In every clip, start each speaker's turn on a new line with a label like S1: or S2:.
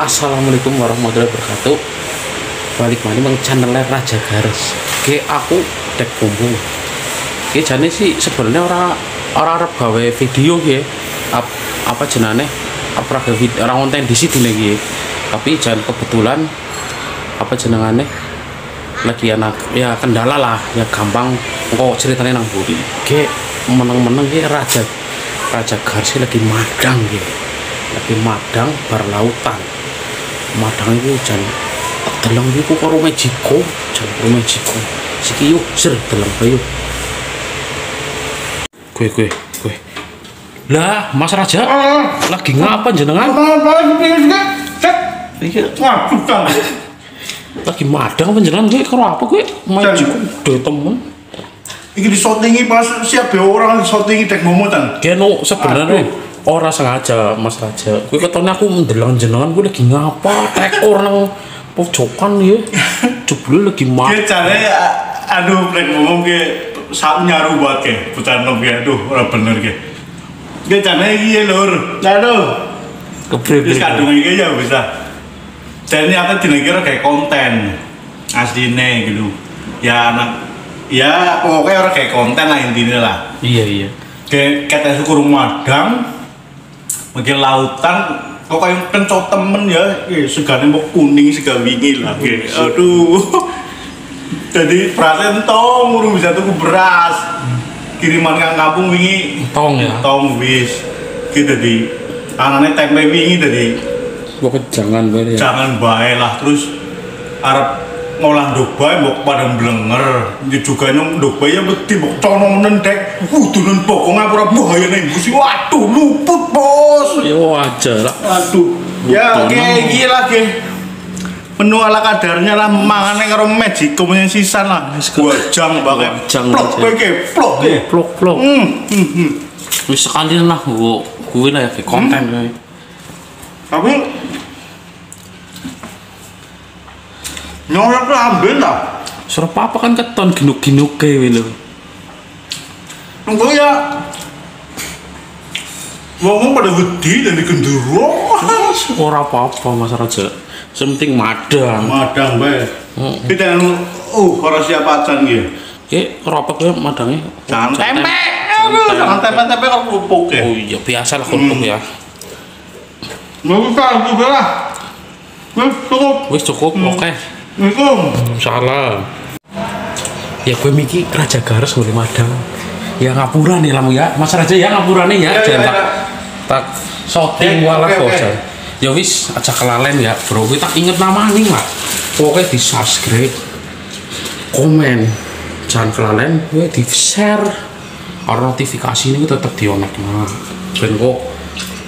S1: Assalamualaikum warahmatullahi wabarakatuh. Balik mana bang channelnya Raja Gares. Oke, aku dek bumbu. Oke, jane sih sebenarnya orang orang arep gawe video ya. Apa jenane? Apa gawe video, orang konten di situ lagi. Tapi jangan kebetulan apa jenengane lagi anak ya kendala lah, ya gampang kok ceritanya nang buri. Oke, meneng-meneng ki Raja Gares lagi madang ki. Lagi madang bar lautan. Madang itu jan tak deleng iku karo Magico, jan karo Magico. Siki yuk ser deleng bae yuk. Kowe. Lah, Mas Raja, lagi ngapa jenengan? Iki lagi madang panjenengan kowe karo apa kowe? Magico gede temen.
S2: Iki disotingi pas siap ya orang disotingi dek momotan.
S1: Keno sebenarnya ora sengaja Mas Raja. Kuwi ketone aku ndeleng jenengan kuwi lagi ngapa tekor nang pojokan ya. Jebule lagi mak.
S2: Ki jane aduh plek ngomong ki sak nyaru buat ke bocah nom ki aduh ora bener ki. Ki jane iki lur. Aduh.
S1: Kepriwe.
S2: Wis kadung iki ya bisa. Jane aku dina kira kayak konten asline gitu. Ya anak ya pokoknya ora kayak konten lah intinya lah.
S1: Iya iya.
S2: Kayak kata syukur madang mungkin lautan kok kayak kencot temen ya, segane mau kuning sega wingi lah. Aduh. Jadi berasnya entong, urung bisa tuku beras. Kiriman kang kampung wingi
S1: tong ya.
S2: Tong wis. Ki dadi anane tempe wingi dadi
S1: pokok jangan bae ya.
S2: Jangan bae lah terus arep ngolah nduk bae mbok pada blenger. Juga nyong nduk bae ya wedi mbok cononen dek. Kudunen bokong aku ora bahaya ning gusi. Waduh luput, Bos.
S1: Ya wajar lah.
S2: Aduh. Ya oke iki lagi. Menu ala kadarnya lah mangane karo Magico punya sisan lah. Wajang bae. Plok kowe iki, plok.
S1: Plok-plok. Wis sekali lah kuwi lah ya konten kowe.
S2: Tapi nyolok lambe lah.
S1: Suruh apa kan keton ginuk-ginuke kuwi lho.
S2: Engko ya. Wong pada wedi dan gendero.
S1: Ora apa-apa Mas Raja. Sing penting madang.
S2: Madang bae. Kita ora siap acan iki.
S1: Ki ora apa kowe madange?
S2: Jangan tempe. Aduh, jangan tempe-tempe karo kerupuk ya.
S1: Oh iya, biasa lah kerupuk ya.
S2: Mau lah. Wis cukup.
S1: Wis cukup, oke.
S2: Assalamualaikum.
S1: Salam. Ya gue mikir Raja Gares boleh madang. Ya ngapura nih lamu ya, Mas Raja ya ngapurane ya, jangan tak tak shooting walah kok. Ya wis aja kelalen ya, bro. Gue tak inget nama nih lah. Pokoknya di subscribe, komen, jangan kelalen, gue di share. Karena notifikasi ini tetap di on nah. Ben kok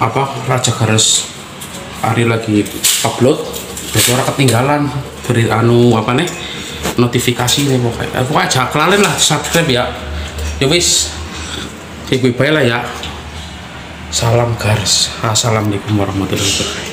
S1: apa Raja Gares hari lagi upload, jadi orang ketinggalan beri anu apa nih notifikasi nih pokoknya. Pokoknya jangan kelalen lah subscribe ya. Ya wis, ibu bae lah ya. Salam Gares. Assalamualaikum warahmatullahi wabarakatuh.